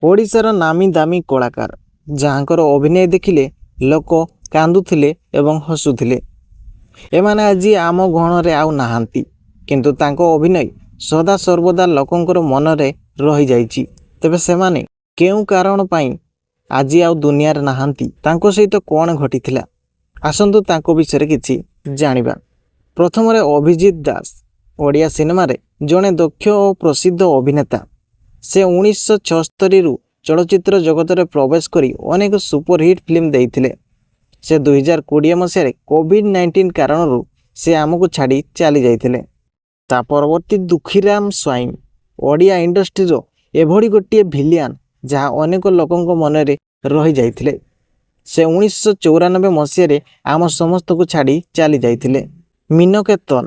ଓଡ଼ିଶାର ନାମୀ ଦାମୀ କଳାକାର, ଯାହାଙ୍କର ଅଭିନୟ ଦେଖିଲେ ଲୋକ କାନ୍ଦୁଥିଲେ ଏବଂ ହସୁଥିଲେ। ଏମାନେ ଆଜି ଆମ ଗହଣରେ ଆଉ ନାହାନ୍ତି, କିନ୍ତୁ ତାଙ୍କ ଅଭିନୟ ସଦାସର୍ବଦା ଲୋକଙ୍କର ମନରେ ରହିଯାଇଛି। ତେବେ ସେମାନେ କେଉଁ କାରଣ ପାଇଁ ଆଜି ଆଉ ଦୁନିଆରେ ନାହାନ୍ତି, ତାଙ୍କ ସହିତ କ'ଣ ଘଟିଥିଲା, ଆସନ୍ତୁ ତାଙ୍କ ବିଷୟରେ କିଛି ଜାଣିବା। ପ୍ରଥମରେ ଅଭିଜିତ ଦାସ, ଓଡ଼ିଆ ସିନେମାରେ ଜଣେ ଦକ୍ଷ ଓ ପ୍ରସିଦ୍ଧ ଅଭିନେତା। ସେ 1976ରୁ ଚଳଚ୍ଚିତ୍ର ଜଗତରେ ପ୍ରବେଶ କରି ଅନେକ ସୁପରହିଟ୍ ଫିଲ୍ମ ଦେଇଥିଲେ। ସେ 2020 ମସିହାରେ କୋଭିଡ଼-19 କାରଣରୁ ସେ ଆମକୁ ଛାଡ଼ି ଚାଲି ଯାଇଥିଲେ। ତା ପରବର୍ତ୍ତୀ ଦୁଃଖୀରାମ ସ୍ୱାଇଁ, ଓଡ଼ିଆ ଇଣ୍ଡଷ୍ଟ୍ରିର ଏଭଳି ଗୋଟିଏ ଭିଲିଆନ, ଯାହା ଅନେକ ଲୋକଙ୍କ ମନରେ ରହିଯାଇଥିଲେ। ସେ 1994 ମସିହାରେ ଆମ ସମସ୍ତଙ୍କୁ ଛାଡ଼ି ଚାଲି ଯାଇଥିଲେ। ମୀନକେତନ,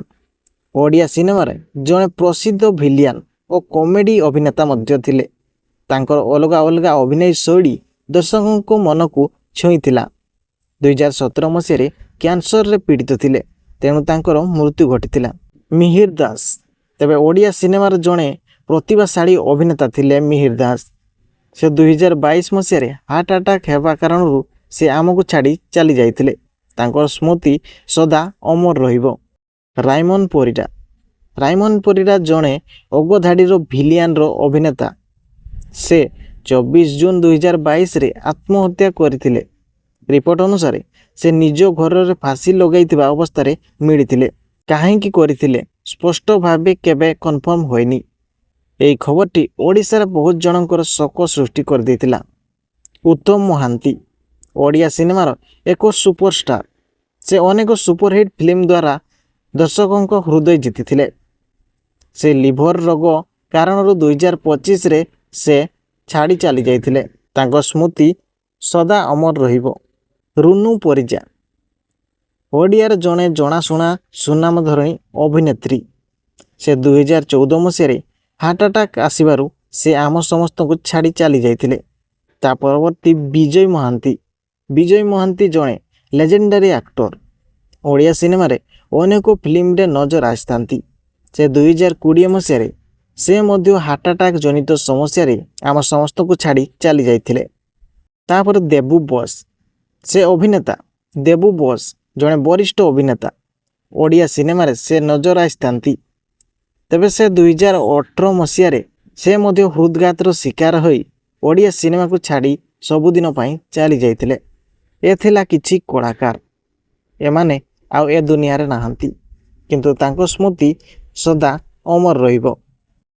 ଓଡ଼ିଆ ସିନେମାରେ ଜଣେ ପ୍ରସିଦ୍ଧ ଭିଲିଆନ ଓ କମେଡ଼ି ଅଭିନେତା ମଧ୍ୟ ଥିଲେ। ତାଙ୍କର ଅଲଗା ଅଲଗା ଅଭିନୟ ଶୈଳୀ ଦର୍ଶକଙ୍କ ମନକୁ ଛୁଇଁଥିଲା। 2017 ମସିହାରେ କ୍ୟାନ୍ସରରେ ପୀଡ଼ିତ ଥିଲେ, ତେଣୁ ତାଙ୍କର ମୃତ୍ୟୁ ଘଟିଥିଲା। ମିହିର ଦାସ, ତେବେ ଓଡ଼ିଆ ସିନେମାର ଜଣେ ପ୍ରତିଭାଶାଳୀ ଅଭିନେତା ଥିଲେ ମିହିର ଦାସ। ସେ 2022 ମସିହାରେ ହାର୍ଟ ଆଟାକ୍ ହେବା କାରଣରୁ ସେ ଆମକୁ ଛାଡ଼ି ଚାଲି ଯାଇଥିଲେ। ତାଙ୍କର ସ୍ମୃତି ସଦା ଅମର ରହିବ। ରାଇମନ ପରିଡ଼ା, ରାଇମନ ପରିଡ଼ା ଜଣେ ଅଗ୍ରଧାଡ଼ିର ଭିଲିଆନର ଅଭିନେତା। ସେ 24 ଜୁନ 2022ରେ ଆତ୍ମହତ୍ୟା କରିଥିଲେ। ରିପୋର୍ଟ ଅନୁସାରେ ସେ ନିଜ ଘରରେ ଫାଶୀ ଲଗାଇଥିବା ଅବସ୍ଥାରେ ମିଳିଥିଲେ। କାହିଁକି କରିଥିଲେ, ସ୍ପଷ୍ଟ ଭାବେ କେବେ କନଫର୍ମ ହୋଇନି। ଏହି ଖବରଟି ଓଡ଼ିଶାରେ ବହୁତ ଜଣଙ୍କର ଶୋକ ସୃଷ୍ଟି କରିଦେଇଥିଲା। ଉତ୍ତମ ମହାନ୍ତି, ଓଡ଼ିଆ ସିନେମାର ଏକ ସୁପରଷ୍ଟାର। ସେ ଅନେକ ସୁପରହିଟ୍ ଫିଲ୍ମ ଦ୍ୱାରା ଦର୍ଶକଙ୍କ ହୃଦୟ ଜିତିଥିଲେ। ସେ ଲିଭର ରୋଗ କାରଣରୁ 2025ରେ ସେ ଛାଡ଼ି ଚାଲି ଯାଇଥିଲେ। ତାଙ୍କ ସ୍ମୃତି ସଦା ଅମର ରହିବ। ରୁନୁ ପରିଜା, ଓଡ଼ିଆର ଜଣେ ଜଣାଶୁଣା ସୁନାମଧରଣୀ ଅଭିନେତ୍ରୀ। ସେ 2014 ମସିହାରେ ହାର୍ଟ ଆଟାକ୍ ଆସିବାରୁ ସେ ଆମ ସମସ୍ତଙ୍କୁ ଛାଡ଼ି ଚାଲି ଯାଇଥିଲେ। ତା ପରବର୍ତ୍ତୀ ବିଜୟ ମହାନ୍ତି। ବିଜୟ ମହାନ୍ତି ଜଣେ ଲେଜେଣ୍ଡାରୀ ଆକ୍ଟର। ଓଡ଼ିଆ ସିନେମାରେ ଅନେକ ଫିଲ୍ମରେ ନଜର ଆସିଥାନ୍ତି। ସେ 2020 ମସିହାରେ ସେ ମଧ୍ୟ ହାର୍ଟ ଆଟାକ୍ ଜନିତ ସମସ୍ୟାରେ ଆମ ସମସ୍ତଙ୍କୁ ଛାଡ଼ି ଚାଲି ଯାଇଥିଲେ। ତାପରେ ଦେବୁ ବୋଷ। ସେ ଅଭିନେତା ଦେବୁ ବୋଷ ଜଣେ ବରିଷ୍ଠ ଅଭିନେତା। ଓଡ଼ିଆ ସିନେମାରେ ସେ ନଜର ଆସିଥାନ୍ତି। ତେବେ ସେ 2018 ମସିହାରେ ସେ ମଧ୍ୟ ହୃଦଘାତର ଶିକାର ହୋଇ ଓଡ଼ିଆ ସିନେମାକୁ ଛାଡ଼ି ସବୁଦିନ ପାଇଁ ଚାଲି ଯାଇଥିଲେ। ଏ ଥିଲା କିଛି କଳାକାର। ଏମାନେ ଆଉ ଏ ଦୁନିଆରେ ନାହାନ୍ତି, କିନ୍ତୁ ତାଙ୍କ ସ୍ମୃତି ସଦା ଅମର ରହିବ।